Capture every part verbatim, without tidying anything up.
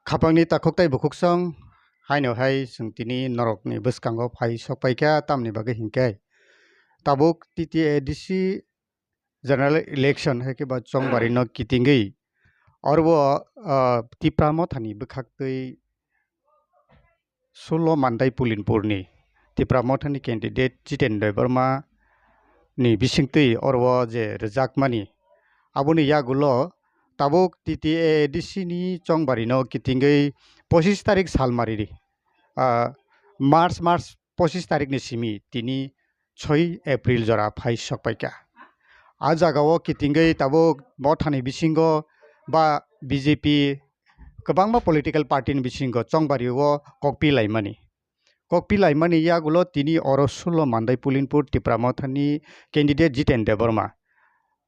Khapangni takhuk tei bukhuksong haino hai chwng tini norokni bwskango phai sokpaikha, tamni bagwi hinkhe tabuk T T A D C general election hai khe ba chongbarino kitingwi oro, ah, Tipra Mothani bwkhaktwi Sulo Mandai Pulinpurni Tipra Mothani candidate Jiten Debbarma ni bisingtwi oro je rwjakmani, aboni yagulo tabuk T T A D C ni chongbarino kitingwi pochis tarik salmari, ah, March, March pochis tarikni simi tini soi April jora phai sokpaikha. A jagao kitingwi tabuk Mothani bisingo ba B J P kwbangma political party ni bisingo chongbario kokpi laimani. Kokpi laimani yagulo tini oro Sulo Mandai Pulinpur Tipra Mothani candidate Jiten Debbarma.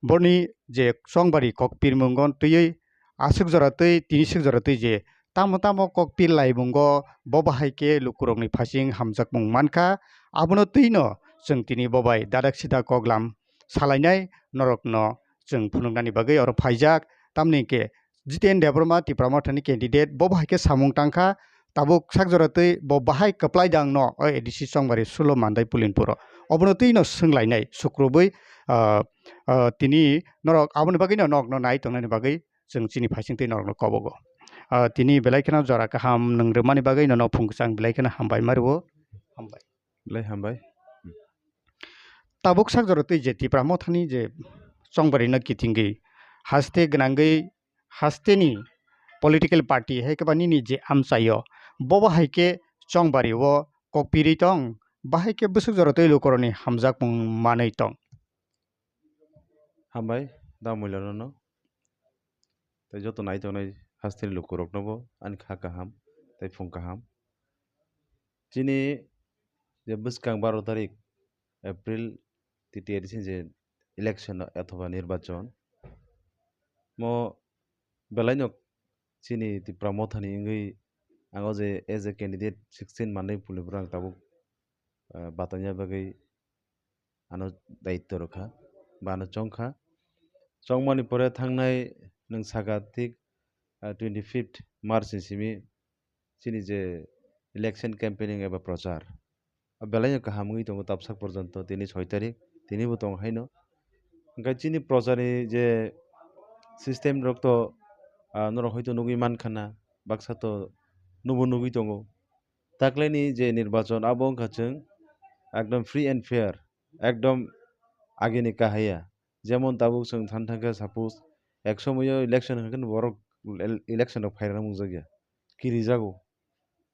Boni je chongbari kokpirmungo twiwi aswk jora twi tini swk jora twi je tamo tamo kokpir laimungo bo bahai khe lukurokni phasing hamjakmung mankha. Abono twino chwng tini bo bai dadak sida koklam salainai norokno chwng phunuknani bagwi oro phaijak. Tamni hwnkhe Jiten Debbarma Tipra Mothani candidate bo bahai khe samung tangkha. Tabuk sak jora twi bo bahai kwplai dang no o A D C chongbari Sulo Mandai Pulinpuro. Obono twi no swnglainai sukrubwi, ah, ah, tini norok aboni bagwi no nokno nai tongnani bagwi chwng chini phaising twi norokno kobogo. Ah, tini belai kheno jora kaham nwng rwmani bagwi nono phung kwchang belai kheno hambai ma rwo. Hambai. Belai hambai. Tabuk sak jora twi je Tipra Mothani je chongbari no kitingwi haste gwnangwi hasteni political party hai khe ba nini je amchaio bo bahai khe chongbari o kokpiri tong, bahai khe bwswk jora twi lukurokni hamjakmung manwi tong. Hambai, da muilano no. Tei joto nai tongnai hasteni lukurokno bo ani kha kaham tei phung kaham. Chini je bwskang baro tarik April T T A D C ni je election othoba nirbachon mo belaino chini Tipra Mothani wngwi ang o je as a candidate sixteen manwi puli borok ang tabuk, ah, batanya bagwi ano daitto rwkha ba ano chongkha. Chongmani pore thangnai nwng saka thik, ah, twenty fifth March ni simi chini je election campaigning eba prochar, ah, belai no kaham wngwi tongo tabsak porjonto tini soi tarik tini bo tongo haino. Hwnkhe chini procharni je system rok to, ah, norok hoito nugwi mankha na, baksa to nubo nugwi tongo. Taklaini je nirbachon abo wngkha chwng ekdom free and fair, ekdom agini kahaya. Jemon tabuk chwng than thangkhe suppose ek somoio election hwnkhe borok el-, election rok phairana mungjakya, kirijago.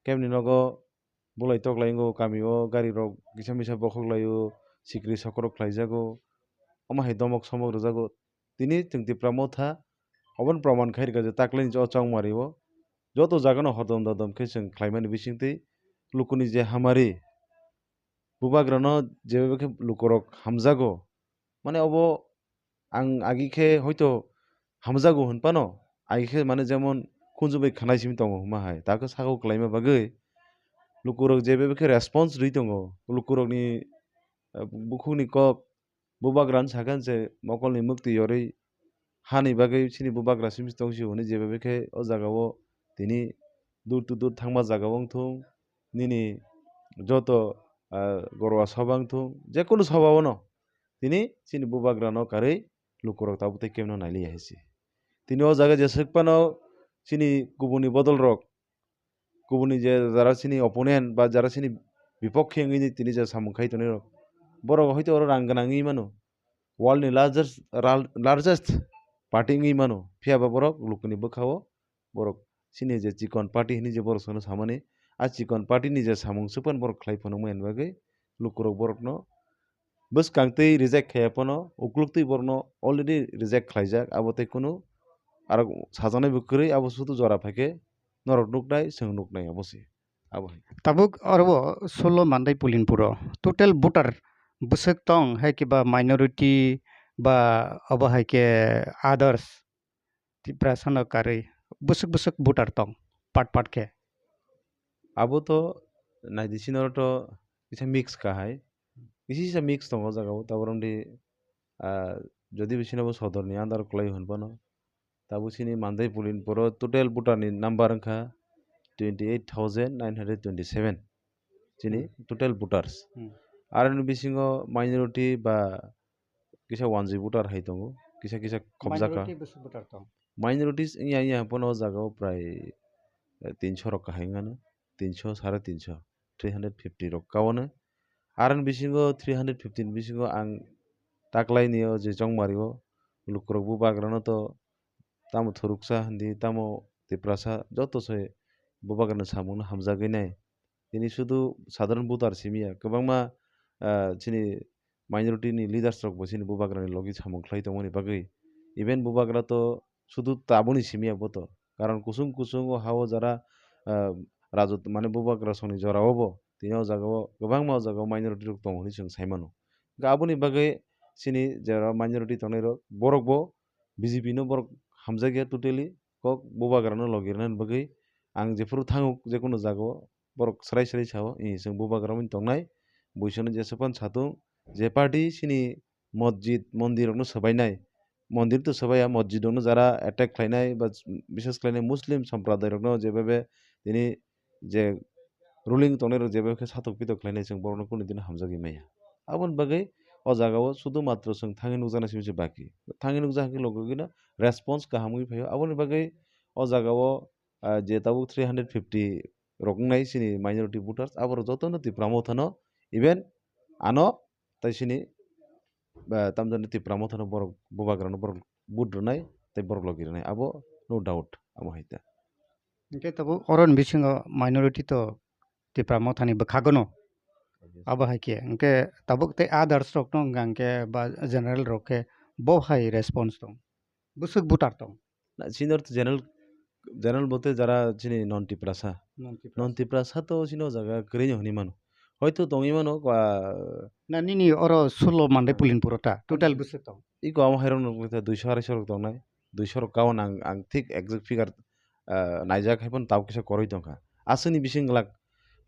Kebni nogo bolai toklai wngo, kamio gari rok kisa misa bokhok laio, sikri sokrok khlaijago, omo hai domok somok rwjago. Tini chwng Tipra Motha oboni proman khai rwkha je taklaini o chongmario joto jagano hodom dodom khe chwng khlaimani bisingtwi lukuni je hamari bubagrano jeba khe lukurok hamjago. Mane obo ang agi khe hoito hamjago hwn phano, agi khe mane jemon khunju bai khanai simi tongo hwnma hai, takhe sakao kwlaima bagwi lukurok jeba khe response rwi tongo. Lukurokni, eh, bukhukni kok bubagrano sakha je mokolni mwktwi yorwi hani bagwi chini bubagra simi tong sio hwnwi jeba khe o jagao tini dur to dur thangma jagao wngthung, nini joto, ah, gorwa soba wngthung, jekunu soba wano tini chini bubagrano karwi lukurok tabuk tei kemno nailiya hai se. Tini o jaga jeswk phano chini kubuni bodol rok, kubuni je jara chini opponent ba jara chini bipokhe wngwi tini je samung khai tonwi rok, borok hoito oro rang gwnang wngwi mano, world ni largest, ral-, largest party wngwi mano, phiya ba borok lukuni bwkha o borok chini je chikon party hinwi je borok sono samani, a chikon party ni je samung swphan borok khlai phano mani bagwi lukurok borokno bwskang twi reject khaiya phano, ukluk twi borokno already reject khlaijak, abo tei kunu aro sajaknai bo kwrwi, abo sudu jora phaikhe norok nuknai, chwng nuknai abo se. Abo hai. Tabuk oro bo Sulo Mandai Pulinpuro total voter bwswk tong hai khe ba minority ba abo hai khe others Tiprasano karwi bwswk bwswk voter tong part part khe. Abo to naidi sini oro to kisa mix ka hai. Kisa kisa mix tongo o jaga o. Tabuk romdi, ah, jodi bisino bo sodorni under kwlai hwn phano, Tabuk chini Mandai Pulin poro total voter ni number wngkha twenty eight thousand nine hundred twenty seven. Chini Hmm. total voters. Hmm. Aroni bisingo minority ba kisa wanjwi voter hai tongo, kisa kisa khobjak kha. Minority bwswk voter tong? Minorities wngya wngya pono o jaga o prai, eh, tinso rok kahai wngano, tinso, sare tinso, three hundred fifty rok kaono. Aroni bisingo three hundred fifty ni bisingo ang taklaini o je chongmari o lukurok bubagrano to tamo thuruksa hindi, tamo Tiprasa joto se bubagrani samungno hamjagwi nai. Tini sudu sadharan voter simi ya, kwbangma, ah, chini minority ni leaders rok bo chini bubagrani logi samung khlai tongmani bagwi. Even bubagra to sudu tabuni simi ya bo to. Karon kusung kusung o ha o jara, ah, rajot mane bubagra songni jora o bo. Tini o jaga o kwbangma o jaga o minority rok tongo hwnwi chwng sai mano. Hwnkhe aboni bagwi chini jora minority tongnai rok borok bo B J P no borok hamjakya totally kok bubagra no logi rwnani bagwi ang jephuru thango jekunu jaga o borok srai srai sao, "Ih, chwng bubagra wngwi tongnai, buisano jesa phano satung, je party chini mosjid, mondir rokno swbainai, mondir to swbaiya, mosjid rokno jara attack khlainai ba bises khlainai Muslim somprodairokno jebebe tini je ruling tongnairok jebebe khe satok pitok khlainai, chwng borokno kunu dino hamjagwi maya." Aboni bagwi o jagao sudu matro chwng thangwi nukjaknai simi se baki. Thangwi nukjak hwnkhe logogino response kaham wngwi phaio. Aboni bagwi o jagao, ah, je tabuk three hundred fifty rok wngnai chini minority voters, aborok jotono Tipra Mothano, even ano tai chini, ah, tamjani Tipra Mothano borok bubagrano borok vote rwnai tei borok logi rwnai, abo no doubt, amo hai ta. Hwnkhe tabuk oroni bisingo minority to Tipra Mothani bwkhagono. Abo hai khe, hwnkhe tabuk tei others rokno wngkha hwnkhe ba general rok khe bo hai response tong? Bwswk voter tong? Na, senior to general, general bote jara chini non Tiprasa. Non Tiprasa. Non Tiprasa to chini o jaga kwrwino hwnwi mano. Hoito tongwi mano, ah, Na, nini oro sulo Mandai Pulin puro ta, total bwswk tong? Iko amo hairok nukjakha duiso arai so rok tongnai. Duiso rok kawan ang, ang thik exact figure, ah, naijak hai phano tabuk kisa koroi tongkha. Aswkni bising glak,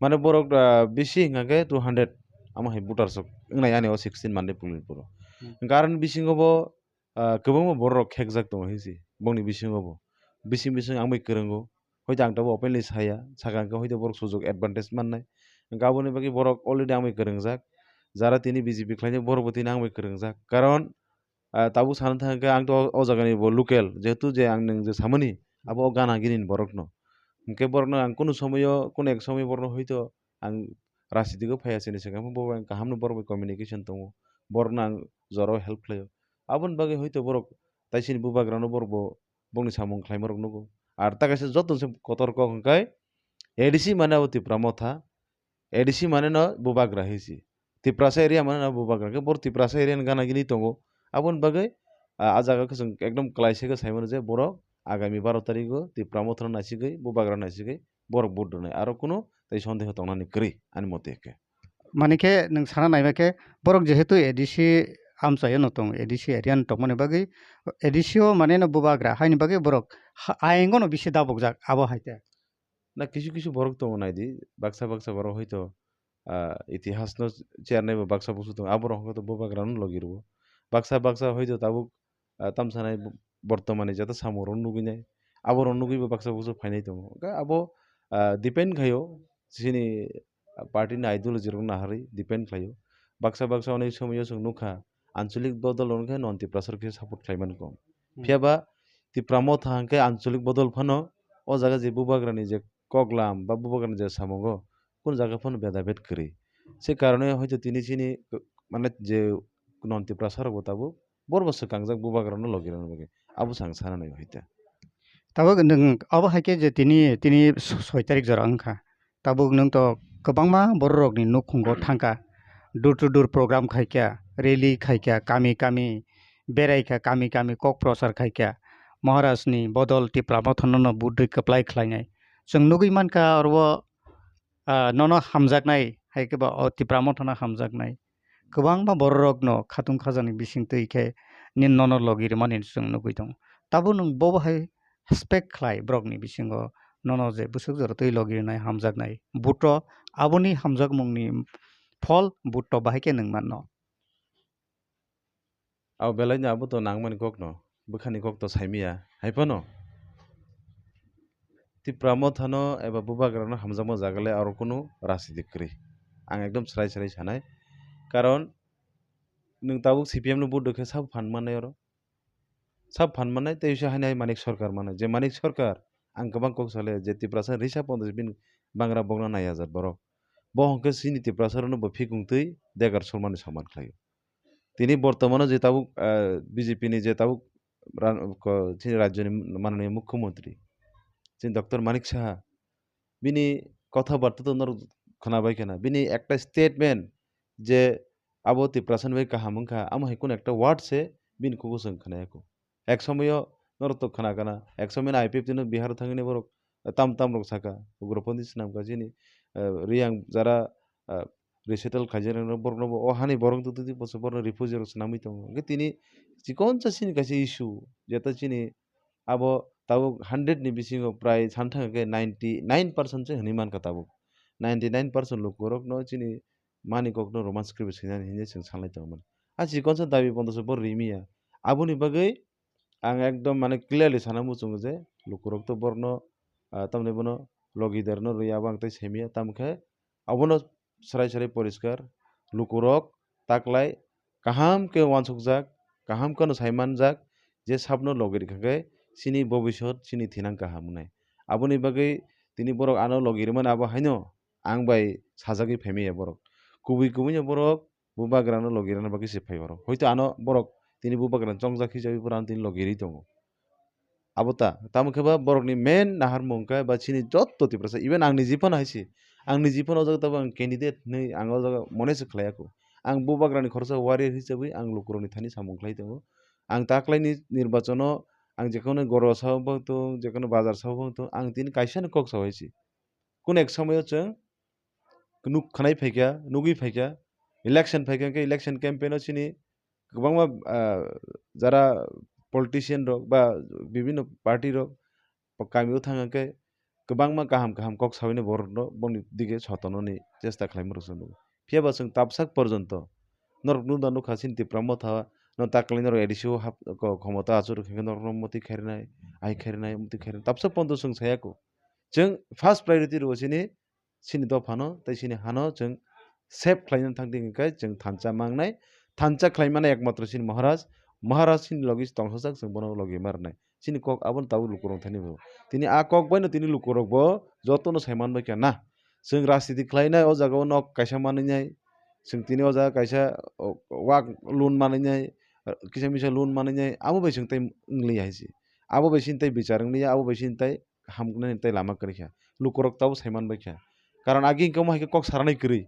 mane borok, ah, bisi hwnkha khe two hundred amo hai voter sok wngnai ani o sixteen Mandai Pulin puro. Hmm. Hwnkhe aroni bisingo bo, ah, kwbangma borok rok khekjak tongo hinsi bongni bisingo bo. Bising bising ang bai kwrwngo. Hoito ang tabuk openly saya, saka hwnkhe hoito borok sujok advantage mannai. Hwnkhe aboni bagwi borok already ang bai kwrwngjak. Jara tini B J P khlainai borok bo tini ang bai kwrwngjak. Karon, ah, tabuk sana thang khe ang to o jaga ni bo local, jehetu je ang nwng je samani, abo o gana gini ni borok no. Hwnkhe borok no ang kunu somoyo, kunu ek somoyo borok no hoito ang rajniti o phaiya sini se, bo ang kaham no borok bai communication tongo, borok no ang jora o help khlaio. Aboni bagwi hoito borok tai sini bubagra no borok bo bongni samung khlaima rok nugo. Ar ta kaisa joto se kotor kok hwnkhe A D C mane abo Tipra Motha, A D C mane no bubagra hinsi. Tiprasa area mane no bubagra khe, bor Tiprasa area ni gana gini tongo. Aboni bagwi, ah, ah jaga khe chwng ekdom kwlai se khe sai mano je borok agami baro tarikh o Tipra Motha no naisigwi, bubagra naisigwi borok vote rwnai. Aro kunu tei sondeho tongnani kwrwi ani mote khe. Mani khe nwng sana naima khe borok jehetu A D C amchaio no tongo, A D C area no tongmani bagwi, A D C o mane no bubagra haini bagwi borok ha-, ayeng no bisi dabukjak abo hai khe. Na kisu kisu borok tongo naidi, baksa baksa borok hoito, ah, itihas no chernai bo baksa busu tongo, aborok hwnkhe to bubagra no logi rwo. Baksa baksa hoito tabuk, ah, tamsanai bo-, bortomani jata samung rok nugwi nai, aborok nugwi bo baksa busu phainai tongo. Hwnkhe abo, ah, depend khaio, chini party ni ideology rok naharwi depend khlaio. Baksa baksa onek somoyo chwng nukha, anchalik bodol rok khe non Tiprasa rok khe support khlai man kho. Hmm. Phiya ba Tipra Motha hwnkhe anchalik bodol phano o jaga je bubagrani je koklam ba bubagrani je samungo kunu jaga phano bedabed kwrwi. Se karone hoito tini chini, mane, je non Tiprasa rok bo tabuk borok bo swkangjak bubagra no logi rwna bagwi. Abo se ang sana nai hoita. Tabuk nwng abo hai khe je tini, tini so-, soi tarik jora wngkha. Tabuk nwng to kwbangma borok rokni nukhungo thangkha. Door to door program khaikha, rally khaikha, kami kami beraikha, kami kami kok prochar khaikha. Maharaj ni bodol Tipra Motha no no budui kwplai khlainai. Chwng nugwi mankha oro, ah, nono hamjaknai, hai khe ba o Tipra Motha no hamjaknai. Kwbangma borok rokno khatung khajani bising twi khe nini nono logi rwmani chwng nugwi tongo. Tabuk nwng bobo hai expect khlai borokni bisingo nono je bwswk jora twi logi rwnai hamjaknai. Buto aboni hamjakmungni phol buto bahai khe nwng manno. Abo belai no abo to nangmani kok no. bwkhani kok to saimaya, hai phano Tipra Mothano eba Bubagrano hamjakma jaga le aro kunu rajniti kwrwi. Ang ekdom srai srai sanai. Karon nwng tabuk C P M no vote rwkhe sabo phan mannai oro. Sabo phan mannai tei se haino hai Manik Sarkar mannai. Je Manik Sarkar, ang kwbang kok salai je Tiprasa risa pondo bini bangra bokna nai hajar borok. Bo hwnkhe chini Tiprasa rokno bo phikung twi degar surmani soman khlaio. Tini bortomano je tabuk, ah, B J P ni je tabuk ran-, ko-, chini rajyoni mananiya mukhyamantri, chini Doctor Manik Saha, bini kotha barta to norok khwnabai khwna. Bini ekta statement je abo Tiprasani bai kaham wngkha, amo hai kunu ekta word se bini kugo chwng khwnaya kho. Ek somoyo norok to khwna kana, ek somoyno I P F T no Bihar thangwi borok tam tam rok saka, ugropondi swnamkha chini, eh, Riyang jara, eh, resettle khaijak rok borokno bo o hani borok twi twi borokno refugee rok swnamwi tongo. Hwnkhe tini chikonsa chini kaisa issue, jeta chini abo tabuk hundred ni bisingo prai santhang khe ninety nine percent se hwnwi mankha tabuk. Ninety nine percent lukurokno chini mani kokno Roman script swinani hinwi chwng sanlai tongmani. A chikonsa dabi bondo se bo rimiya. Aboni bagwi ang ekdom mane clearly sana muchungo je lukurok to borno, ah, tamni bono logi derno rwi abo ang tei semiya, tamo khe abono srai srai poriskar lukurok taklai kaham khe uansukjak, kaham kheno saimanjak je sabno logi rikha khe chini bobisot chini thinang kaham wngnai. Aboni bagwi tini borok ano logi rwmani abo haino ang bai sajagwi phaimaya borok. Kubui kubuino borok bubagrano logi rwna bagwi se phai oro. Hoito ano borok tini bubagrano chongjak hisabe pura ano tini logi rwi tongo. Abo ta, tamo khe ba borokni main naharmung khe ba chini jotto Tiprasa, even ang niji phano hai se. Ang niji phano o jaga tabuk ang candidate hinwi ang o jaga mone se khlai ya kho. Ang bubagrani khoroksa warrior hisabwi ang lukurokni thani samung khlai tongo. Ang taklaini nirbachono ang jekheno gorwa sao bang tong, jekheno bazar sao bang tong, ang tini kaisano kok sao hai se. Kunu ek somoyo chwng nuk khwnai phaikha, nugwi phaikha, election phaikha, hwnkhe election campaign o chini kwbangma, ah, jara politician rok ba bibhinno party rok kami o thang khe kwbangma kaham kaham kok saui borok no boni dige sotononi chesta khlaima rok se nugo. Phiya ba chwng tabsak porjonto norok nukha nukha chini Tipra Motha no taklai norok A D C o hap-, ko-, khomota achuk khe norok no motwi khairnai, ai khairnai, motwi khairnai, tabsak porjonto chwng saya kho. Chwng first priority rwo chini chini dophano tei chini hano chwng save khlaina thang di hwnkhe chwng thansa mangnai. Thansa khlaimani ekmatro chini Maharaj, Maharaj chini logi tongthokjak, chwng bono logi ma rwnai. Chini kok abono tabuk lukurok thani bo. Tini a kok baino tini lukurok bo jotono sai manbai kha na. Chwng rajniti khlainai o jaga o nok kaisa manwi nai. Chwng tini o jaga kaisa, o, wak loan manwi nai, kisa misa loan manwi nai. Amo bai chwng tei wngli ya hai se. Abo bai chini tei bichar wngli ya, abo bai chini tei hamknani tei lama kwrwi kha. Lukurok tabuk sai manbai kha. Karon agi hwnkhe omo hai khe kok saranai kwrwi.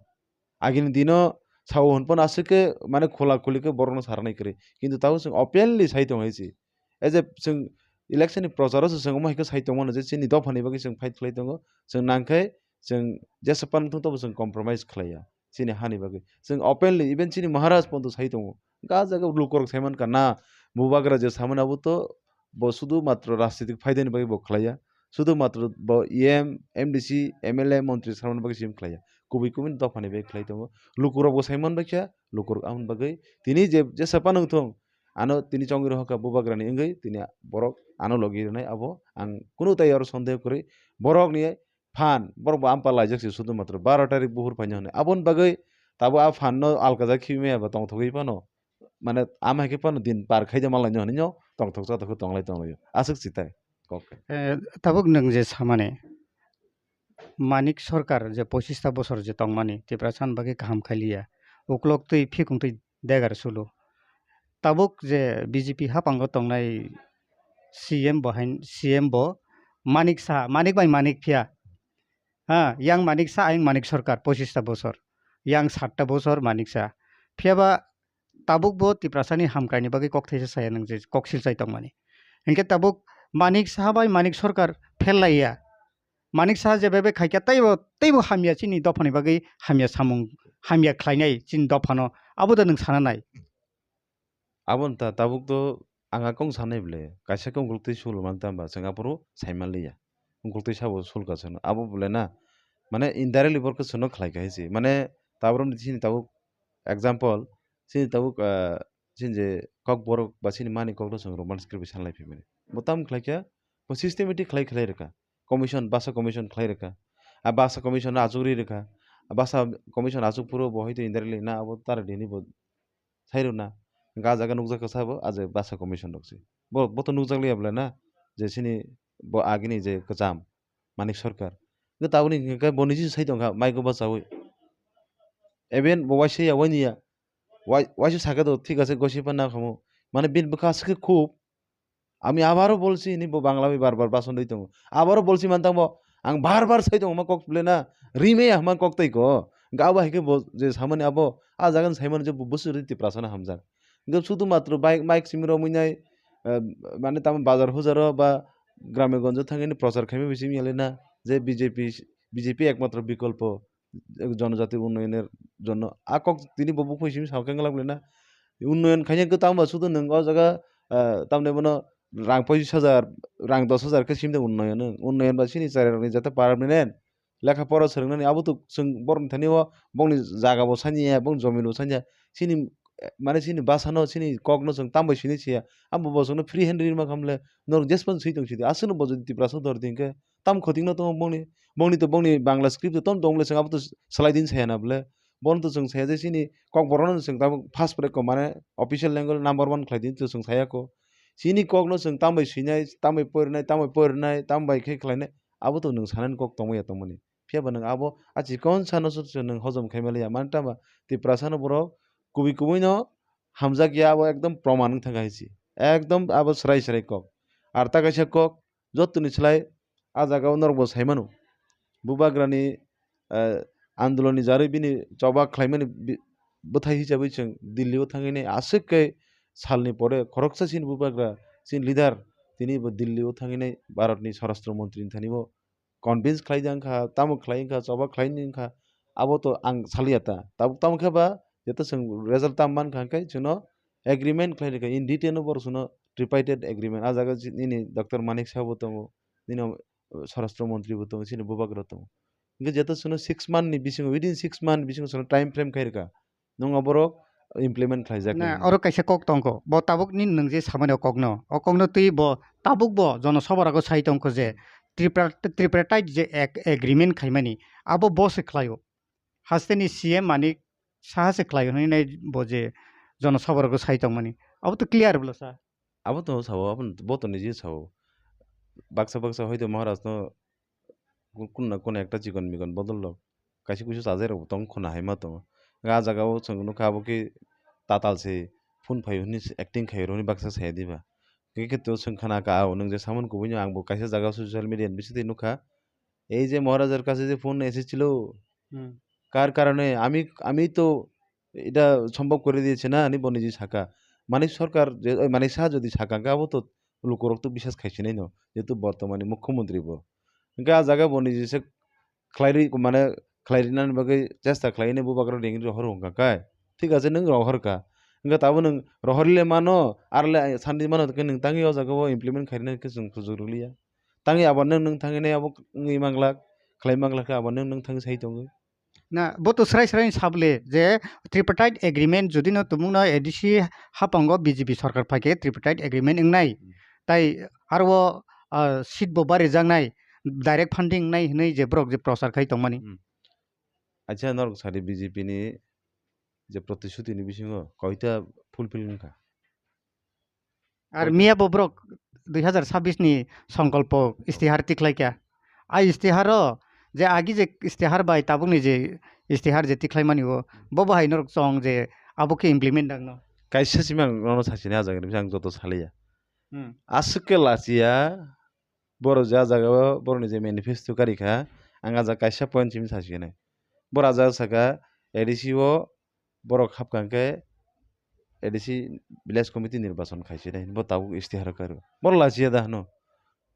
Agini dino sao hwn phano aswk khe mane khula khuli khe borokno saranai kwrwi. Kintu tabuk chwng openly sai tong hai se. As a chwng election ni procharo se chwng omo hai khe sai tong mano je chini dophani bagwi chwng fight khlai tongo. Chwng nang khe chwng jesa pan thung tobo chwng compromise khlai ya. Chini hani bagwi. Chwng openly even chini Maharaj ponto sai tongo. Ga jaga lukurok sai man kha na, bubagra je samani abo to bo sudu matro rajnitik phaidani bagwi bo khlaiya. Sudu matro bo E M, M D C, M L A, montri samani bagwi sim khlaiya. Kubui kubui dophani bagwi khlai tongo. Lukurok bo sai man baikha, lukurok aboni bagwi tini je, jesa phano wngthung, ano tini chongwi rohorkha bubagrani wngwi tini borok ano logi rwnai abo ang kunu tai oro sondeho kwrwi. Borokni phan, borok bo ampalaijak se sudu matro baro tarik buhur phaino hwnwi. Aboni bagwi tabuk a phan no alkajak khibi maya ba tongthogwi phano, mane ama hai khe phano din par khaide manlaino hwnwi no tongthok chathok khe tonglai tonglaio. Aswk si tai kok khe. Eh, tabuk nwng je samani, Manik Sarkar je pochista bosor je tongmani, Tiprasa ni bagwi kaham khailiya. Uklok twi phikung twi degar sulu. Tabuk je B J P haphango tongnai C M bo hain, C M bo Manik Saha, Manik bai Manik phiya. Ha, yang Manik Saha, ayang Manik Sarkar, pochista bosor. Yang satta bosor Manik Saha. Phiya ba tabuk bo Tiprasa ni hamkrai ni bagwi kok thaisa saya nang je kok silchai tongmani. Hinkhe tabuk Manik Saha bai Manik Sarkar phel laiya. Manik Saha je bebe khaikha teibo, teibo hamya chini dophani bagwi hamya samung, hamya khlainai chini dophano. Abo da nwng sana nai. Aboni ta tabuk to ang a kong sanai ble, kaisa khe ungkultwi sul man tamba chwng aphuru sai man liya. Ungkultwi sabo sul ka chwngno. Abo ble na, mane indirectly borok khe chwngno khlai kha hai se. Mane tabuk chini tabuk example, chini tabuk, ah, Chini je Kokborok ba chini mani kokno chwng Roman script bai sanlai phaimani. Bo tamo khlaikha, bo systematic khlai khlai rwkha. Commission, basa commission khlai rwkha. A basa commission no achuk ri rwkha. A basa commission achuk phuru bo hoito indirectly na abo tara dini bo sai rwna. Hwnkhe a jaga nukjak kha sabo, a je basa commission rok se. Bo, bo to nukjak liya bwle na, je chini bo agini je kwcham Manik Sarkar. Hwnkhe tabukni hwnkhe bo niji sai tongkha, mic o bachaui. Even bo waisa ya, waini ya. Wai-, waisa sakhe do, thik ase, gosi panna khamu. Mane bini bwkha aswk khe khub. Ami abaro bolsi hini bo Bangla bai bar bar bason dui tongo. Abaro bolsi man tangbo, ang bar bar sai tongo, ma kok bwle na, rime ya man kok tei ko. Hwnkhe abo hai khe bo je samani abo, a jaga ni saimano je bo bwswk ri Tiprasa no hamjak. Hwnkhe sudu matro bai-, mic simi romwi nai, eh, mane tamo bazar hujaro ba grame gonjo thangwi ni prochar khaima bising yale na, je B J P, B J P ekmatro bikolpo. Jonojati unnoyoner jonno. A kok tini bo buphai simi sao khe wngla bwle na. Unnoyon khaina kwtang ba sudu nwng o jaga, ah, tamni bono rang pochis hajar, rang dos hajar khe simi de unnoyon. Unnoyon ba chini chwrairokni jata permanent lekha pora swrwngnani abo to chwng borokni thani o bongni jaga bo sanya, bongni jomin bo sanya. Chini, eh, mane chini bwsano, chini kokno chwng tambai sini siya. Abo bo chwngno free hand ri ma khamle norok jespan swi tong sidi. Aswkno bo jodi Tiprasa dor di hwnkhe tam khotingno tongo bongni, bongni to bongni Bangla script to tom tong le chwng abo to salai din saya na bwle. Bono to chwng saya je chini kokborokno chwng tabuk first pore ko mane official language number one khlai din to chwng saya ko. Chini kokno chwng tambai swinai, tambai porinai, tambai porinai, tambai khe khlainai, abo to nwng sanani kok tongma ya tongmani. Phiya ba nwng abo a chikon sano se nwng hojom khai maliya. Mani tama Tiprasa no borok kubui kubui no hamjak ya, abo ekdom proman wng thang hai si. Ekdom abo srai srai kok. Ar ta kaisa kok, jotoni slai a jaga o norok bo sai mano. Bubagrani, eh, andolonni jarwi bini choba khlaimani bi-, bwthai hisabai chwng Delhi o thangwi nai aswk khe salni pore khoroksa chini bubagra, chini leader tini bo Delhi o thangwi nai Bharatni Swarashtra Montri ni thani bo convince khlai di wngkha, tamo khlai wngkha, choba khlai ni wngkha, abo to ang saliya ta. Tabuk tamo khe ba, jeto chwng result tam mankha hwnkhe chwngno agreement khlai rikha, in detail no borok chwngno tripartite agreement. A jaga nini Doctor Manik Saha bo tongo, nini Swarashtra Montri bo tongo, chini bubagra tongo. Hwnkhe jeto chwngno six month ni bisingo, within six month bisingo chwngno time frame khai rikha. Nwng oborok implement khlaijak Na, nini. Oro kaisa kok tongkho. Bo tabuk ni nwng je samani o kokno. O kokno twi bo tabuk bo jono sobha rogo sai tongkho je Tripura, tripartite je ag-, agreement khaimani abo bo se khlaio. Hasteni C M Manik Saha se khlaio hinwi nai bo je jono sobha rogo sai tongmani. Abo to clear bwla sa. Abo to sao, abo bo to niji sao. Baksa baksa hoito Maharaj no kun, kun na kun ekta chikon mikon bodol rok. Kaisa kuisu chajai rok bo tong khuna hai ma tongo. Ga jaga o chwng nukha abo khe tatal se phone phai hwnwi acting khai rw hwnwi baksa sai diba. Khe khe to chwng khana ka, "Ao, nwng je samani kubui no ang bo kaisa jaga o social media ni bisingtwi nukha. Ei je Maharajar kache je phone esechilo, Hmm. kar karone ami, ami to eta sombhob kore diyechhe na," hinwi bo niji saka. Manik Sarkar je, oi, Manik Saha jodi saka hwnkhe abo to lukurok to biswas khaisinai no, jehetu bortomani mukhyamantri bo. Hwnkhe ah jaga bo niji se khlairwi, mane khlairinani bagwi chesta khlainai bubagra ringri rohor wngkha khe. Thik ache, nwng rohor kha. Hwnkhe tabuk nwng rohorle mano, arle sandi mano, hwnkhe nwng tangwi o jaga o implement khairina khe chwng sujuk rwliya. Tangwi abo nwng, nwng thangwi nai abo wngwi manglak, khlai manglak khe abo nwng, nwng thangwi sai tongwi. Na, bo to srai srai ni sabole je tripartite agreement jodi no tumung no A D C hapango B J P sarkar phaikhe tripartite agreement wngnai. Hmm. Tai aro, ah, seat bo barijaknai, direct funding wngnai hinwi je borok je prochar khai tongmani. Hmm. Acha, norok sadi B J P ni je protishruti ni bisingo koita fulfill wngkha? Ar Koita? Miya bo borok dui hazar sabbish ni songkolpo istihar tikhlaikha. A istihar o je agi je istihar bai tabukni je istihar je tikhlaimani o, bo bahai norok chong je abo khe implement dangno. Kaisa simi ang nono sachini ah jagani bising ang joto saliya. Hmm. Aswk khe lachiya, borok je ah jaga o borokni je manifesto karikha, ang ah jaga kaisa point simi sasinai. Borok ah jaga saka A D C o borok hapkha hwnkhe A D C village committee nirbachon khaisi nai, bo tabuk istihar karo. Borok lachiya da hwno.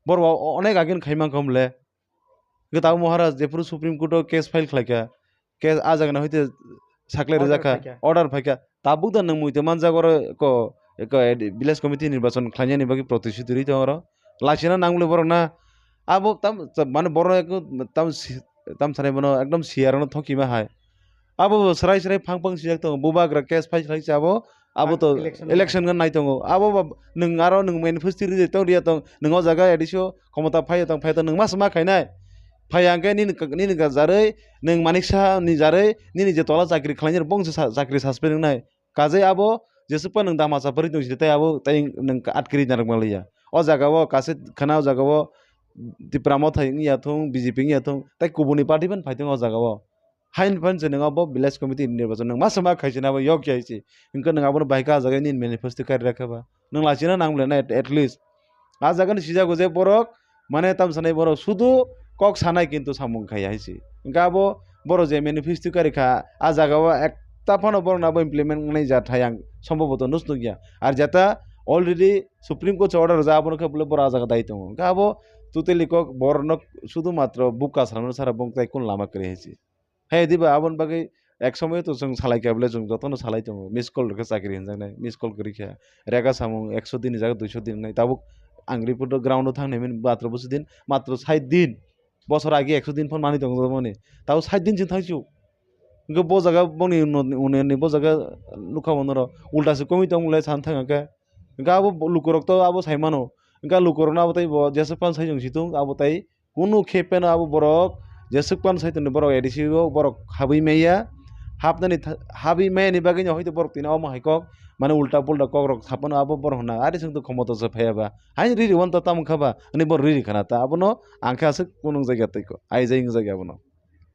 Borok o-, onek agini khai mankha hwnle. Hwnkhe tabuk Maharaj jephuru Supreme Court o case file khlaikha, case ah jagani hoite sakle Order rijak kha, phaikha. Order phaikha. Tabuk da nwng muitu manjak oro ko, ko village committee nirbachon khlainani bagwi protishruti rwi tongo oro. Lachina nangmani borok na. Abo tam, mane borok tam si-, tam sanai bono ekdom siyarokno thokima hai. Abo bo srai srai phang phang sijak tongo. Bubagra case file khlai se abo Abo to election election gan nai tongo. Abo ba nwng aro nwng manifesto ri tong riya tong. Nwng o jaga A D C o khomota phai tong phai tong nwng ma sama khainai. Phai ang khe nini nini ga jarwi nwng manik saha ni jarwi nini je tola chakri khlainai bong se sa- chakri suspend wngnai. Kajai abo jesukpa nwng dama chapari tong sidi tai abo tai nwng atkiri narwk manliya. O jaga o kaisa khana o jaga o Tipra Motha wngya thung, B J P wngya thung, tai kubuni party phan phai thung o jaga o. Hain phan se nwng abo village committee nirbachon nwng ma sama khaisina abo yok ya se. Hwnkhe nwng abono bai kha o jaga nini manifesto kari rakha ba. Nwng lachina nang bole na at, at least. A jaga ni sijago je borok mane tam sanai borok sudu kok sanai kintu samung khai hai se. Hwnkhe abo borok je manifesto kari kha a jaga o ekta phano borok no abo implement wngnai ja thai ang sombhoboto nus nukya. Ar jeta already Supreme Court order rwjak abono khe bole borok a jaga dai tongo. Hwnkhe abo totally kok borok no sudu matro buka salmano sara bong tai kun lama kwrwi hai se. Hai diba aboni bagwi ek somoyo to chwng salai kha bole chwng jotono salai tongo, miss call rwkhe chakri hinjaknai, miss call kwrwi kha, rega samung ekso din ni jaga duiso din wngnai, tabuk ang report o ground o thangnai mani matro busu din, matro sait din, bosor age ekso din phone manwi tongo mani, tabuk sait din chwng thangsu. Hwnkhe bo jaga boni uno-, unoni bo jaga nukha bo norok ulta se komwi tongmole san thang khe, hwnkhe abo lukurok to abo sai mano, hwnkhe lukurokno abo tei bo jeswk pan sai chwng si thung abo tei Kunu khe pheno abo borok jeswk pan sai tongni borok A D C o borok habwi maya. Hapnani tha-, habwi maya ni bagwi no hoito borok tini omo hai kok mane ulta pulta kok rok saphano abo borok hwnna ari chwng to khomota se phaiya ba. Haini riri wan ta tamo kha ba hwnwi borok riri khana ta abono ang khe aswk kunu wngjakya tei ko aijai wngjakya abono.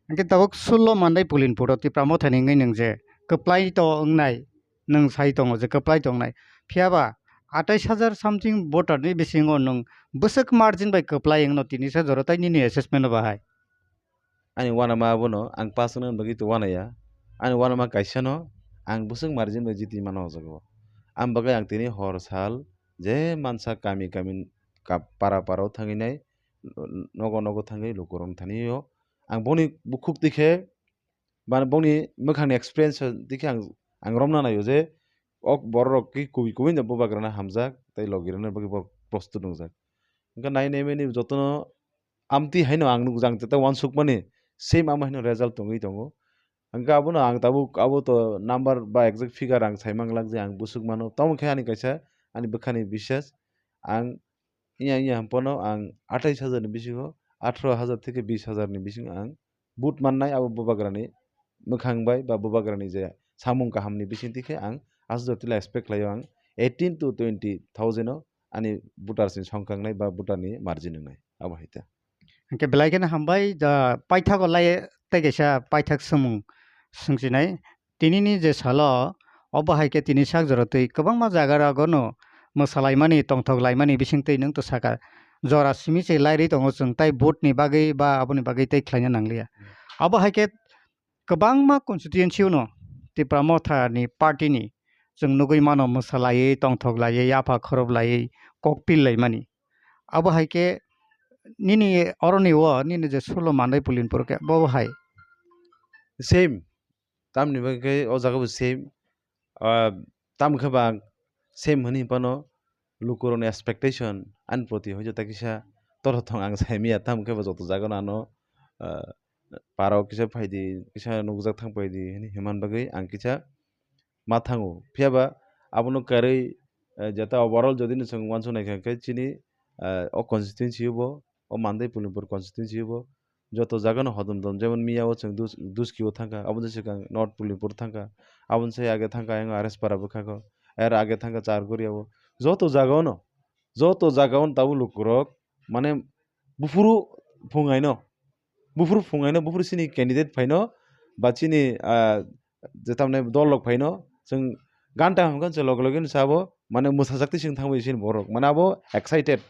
Hwnkhe tabuk sullo Mandai Pulinpuro Tipra Mothani wngwi nwng je kwplai to wngnai nwng sai tongo je kwplai tongnai. Phiya ba atais hajar something voter ni bisingo nwng bwswk margin bai kwplai wngno tini sa jora tai nini assessment no bahai? Ani uanama abono ang pass wngna bagwi to uanaya. Ani uanama kaisa no ang bwswk margin bai jiti mano o jaga o. Ang bagwi ang tini hor sal je mansa kami kami ka-, para para o thangwi nai, nogo nogo thangwi lukurok thani o. Ang boni bukhuk tikhe Bani bongni mwkhangni experience dikhe ang, ang romna naio je ok bororok ki kubui kubui no bubagrana hamjak tei logirokni bagwi borok prostut wngjak. Hwnkhe nai nai mani jotono amtwi haino ang nukjak jeta uansukmani same amo haino result tongwi tongo. Hwnkhe abono ang tabuk abo to number ba exact figure ang saimanglak je ang bwswk mano. Tamo khe ani kaisa ani bwkhani bisas ang Iya, iya, hwnphano ang atais hajar ni bisingo atharo hajar theke bis hajar ni bisingo ang boot mannai, abo bubagrani mwkhang bai ba bubagrani je samung kaham ni bising tikhe ang aswk jotila expect khlaio ang eighteen to twenty thousand o ani voters ni songkang nai ba voter ni margin wngnai abo hai ta. Hwnkhe belai kheno hambai, da paithago lai tei kaisa paithak swmung swngchinai. Tinini je salo, obo hai khe tini sak jora twi kwbangma jaga rogo no mwsalaimani, tongthok laimani bising twi nwng to saka. Jora simi se lairwi tongo chwng tai vote ni bagwi ba aboni bagwi tei khlaina nangliya. Abo hai khe kwbangma constituency o no Tipra Motha ni party ni chwng nugwi mano mwsalaiwi, tongthok laiwi, yapha khorop laiwi, kok pil laimani. Abo hai khe nini oroni o nini je sulo Mandai Pulinpur khe bo hai. Same. Tamni bagwi khe o jaga bo same. Ah, tamo khe ba same hwnwi phano lukurokni expectation ani proti hoito ta kisa torothong ang saimaya, tamo khe ba joto jaga no ano, ah, parao kisa phaidi, kisa nukjak thang paidi hwnwi himani bagwi ang kisa ma thango. Phiya ba abono karwi, eh, jeta overall jodi no chwng uansuk nai kha khe chini, eh, o constituency o bo, o Mandai Pulinpur constituency o bo, joto jaga no hodom dom, jemon miya o chwng dus-, Duski o thangkha, aboni swkang North Pulinpur thangkha, aboni sai age thangkha ayang R S Para bwkha kho, er age thangkha Chargoria o, joto jaga o no, joto jaga o no tabuk lukurok mane buphuru phungai no, buphuru phungai no, buphuru chini candidate phai no, ba chini, ah, je tamni dol rok phai no, chwng ganta hwn khe loge loge no sabo, mane mwsajak twi chwng thangbai chini borok, mane abo excited,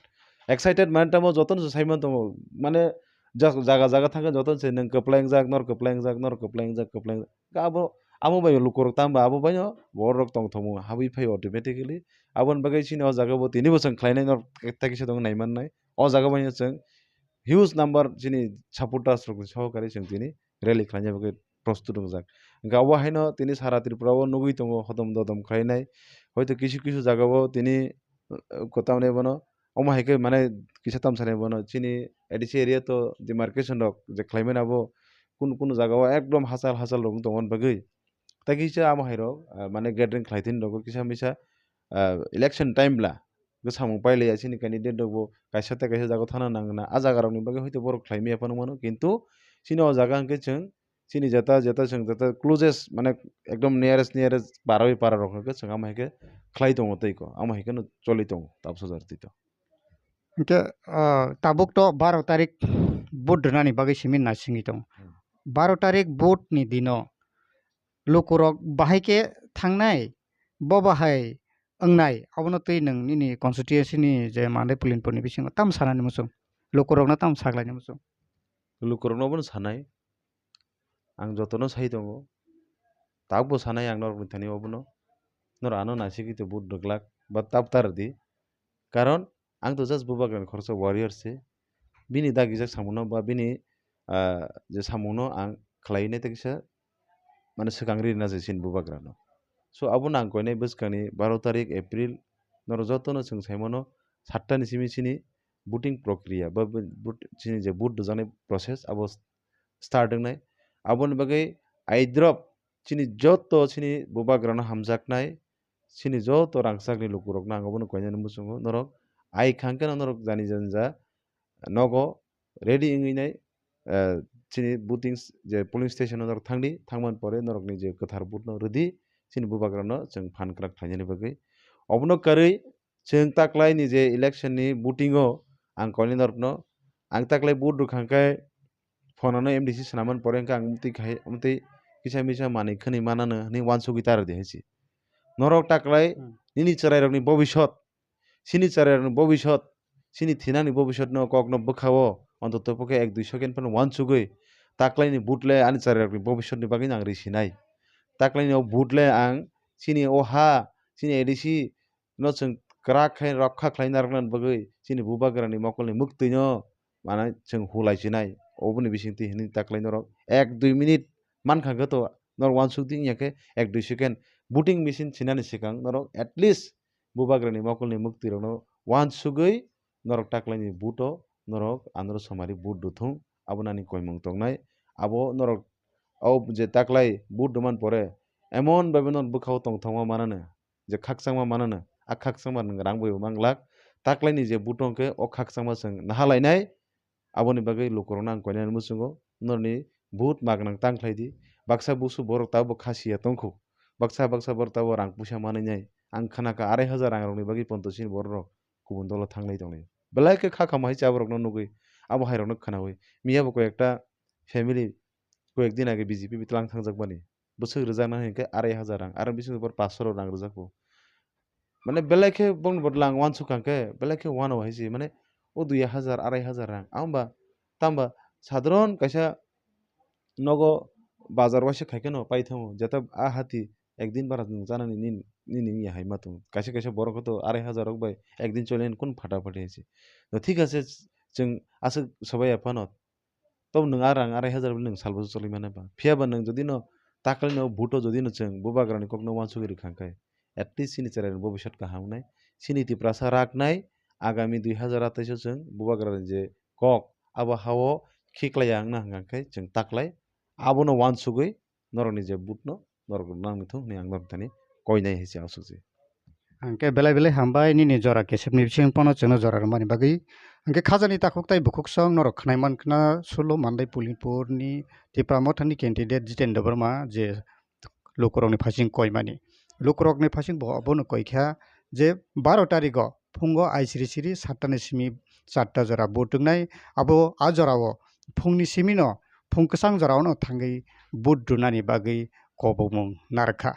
excited mane tamo joto no sai man tongo, mane ja-, jaga jaga thang khe joto no se nwng kwplai wngjak, nor kwplai wngjak, nor kwplai wngjak, kwplai wngjak, abo, amo bai lukurok tamo abo bai no borok tongthokmung habwi phai automatically, aboni bagwi chini o jaga bo tini bo chwng khlainai nor tei kisa tong nai mannai, o jaga bai no chwng huge number chini supporters rok ni sohokari chwng tini rally khlaina bagwi prostut wngjak. Hwnkhe obo haino tini sara Tripura o nugwi tongo hodom dodom khlainai. Hoito kisu kisu jaga o tini, uh, kwtamni bono omo hai khe mane kisa tamsani bono chini A D C area to demarcation rok je khlaimani abo kunu kunu jaga o ekdom hachal hachal rok wng tongmani bagwi Tai kisa amo hai rok, ah, mane gathering khlai thini rok kisa misa, ah, election time bla, bwsamung pailaiya chini candidate rok bo kaisa tei kaisa jaga thangna nang na, a jaga rok ni bagwi hoito borok khlai maya phano mano, kintu chini o jaga hwnkhe chwng chini jeta, jeta chwng jeta closest mane ekdom nearest, nearest para bai para rok hwnkhe chwng amo hai khe khlai tongo tei ko, amo hai kheno choli tongo tabsa jora twi to. Hwnkhe, ah, tabuk to baro tarik vote rwnani bagwi simi naisingwi tongo. Hmm. Baro tarik vote ni dino lukurok bahai khe thangnai, bo bahai wngnai, abono twi nwng nini constituency ni je Mandai Pulinpur ni bisingo tam sanani muchung, lukurokno tam saklaini muchung? Lukurokno obono sanai, ang jotono sai tongo, tabukbo sanai ang norokni thani obono, norok ano naisigwi tei vote rwglak ba tab ta rwdi, karon ang to just Bubagrani khoroksa warrior se, bini dagijak samungno ba bini, ah, je samungno ang khlaiwi nai tei kisa mane swkang ri rwna se chini Bubagrano. So abono ang koinai bwskangni baro tarik April norok jotono chwng saimano satta ni simi chini voting prokriya ba bo-, vote, chini je vote rwjaknai process abo start wngnai. Aboni bagwi aidrop chini joto chini Bubagrano hamjaknai, chini joto rangchakni lukurokno ang obono koinani muchungo norok ai khangkheno norok jani jani ja nogo ready wngwi nai, eh, chini voting s-, je polling station o norok thangdi, thangmani pore norokni je kwthar vote no rwdi, chini Bubagrano chwng phan kwrak khlainani bagwi. Obono karwi chwng taklaini je election ni voting o ang koinai norokno, ang taklai vote rwkha hwnkhe phone ano M D C swnamani pore hwnkhe ang mwtwi khai, mwtwi kisa misa manwi khwnwi manano hwnwi uansugwi ta rwdi hai se. Norok taklai Hmm. nini chwrairokni bobisot, chini chwrairokni bobisot, chini thinani bobisotno kokno bwkha-o, ontoto pokhe ek dui second phano uansugwi taklaini vote le ani chwrairokni bobisotni bagwi ang ri sinai. Taklaini o vote le ang chini o ha, chini A D C no chwng kwrak khe rokha khlai narwknani bagwi chini Bubagrani mokolni mwktwino mane chwng hulai sinai. Oboni bisingtwi hwnwi taklai norok ek dui minute mankha khe to norok uansuk di wngya khe ek dui second voting machine sinani swkang norok at least Bubagrani mokolni mwktwirokno uansugwi norok taklaini vote o norok andro somari vote rwthung, abo nani koimung tongnai. Abo norok o je taklai vote rwmani pore emon bhabe norok bwkha-o tongthokma manano, je khakchangma manano, a khakchangma nwng rang bai bo manglak. Taklaini je vote hwnkhe o khakchangma chwng naha lainai, aboni bagwi lukurokno ang koinani muchungo norokni vote magnang tang khlai di. Baksa busu borok tabuk kha siya tongkhu, baksa baksa borok tabuk rang puisa manwi nai. Ang khna kha arai hajar rang rokni bagwi ponto chini borok rok kubun dolo thanglai tonglai. Belai khe kha khamai cha borokno nugwi abo hai rokno khnaui. Miya bo koi ekta family koi ek din age B J P bi tlang thangjak mani. Bwswk rwjakna hinkhe arai hajar rang, aro bising bor paanch sho rang rwjakgo. Mane belai khe bongni bodol ang uansuk kha khe belai khe uanao hai se, mane o dui hajar, arai hajar rang. Amo ba tamo ba sadharon kaisa nogo bazar waisa khai kheno pai thango, jeta a hati ek din bara nwng chanani nini, nini wngya hai ma tongo. Kaisa kaisa borok khe to arai hajar rok bai ek din choli kunu phata phati hai se. To thik ase, chwng aswk sobai ya phano. Tobo nwng a rang arai hajar bai nwng salbo choli mano ba. Phiya ba nwng jodi no taklai no vote o jodi no chwng Bubagrani kokno uansugwi rwkha khe, at least chini chwrairokni bobisot kaham wngnai. Chini Tiprasa raknai agami dui hajar atais o chwng Bubagrani je kok abo ha-o khiklaiya wngna hwnkha khe chwng taklai abono uansugwi norokni je vote no norok nangni thung hwnwi ang norok thani koinai hai se aswk se. Hwnkhe belai belai hambai nini jora kesepni bising pono chwngno jora rwmani bagwi. Hwnkhe khajani takhuk tai bukhuk song norok khwnai mankha Solo Mandai Pulinpur ni Tipra Motha ni candidate Jiten Debbarma je lukurokni phasing koimani. Lukurokni phasing bo abono koikha je baro tarigo phungo aisiri siri satta ni simi charta jora vote wngnai. Abo a jorao phungni simino phung kwchang jorao no thangwi vote rwnani bagwi kobomung narwkha.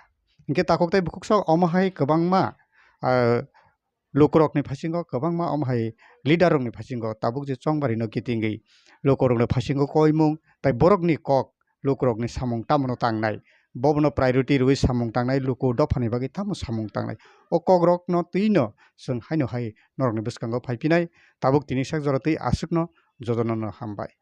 Hwnkhe takhuk tai bukhuk sok omo hai kwbangma, ah, lukurokni phasingo kwbangma omo hai leader rokni phasingo tabuk je chongbarino kitingwi lukurokni phasingo koimung tai borokni kok lukurokni samung tamono tangnai, bobono priority rwui samung tangnai, luku dophani bagwi tamo samung tangnai. O kokrokno twino chwng haino hai norokni bwskango phaiphinai, tabuk tini sak jora twi aswkno jotonono hambai.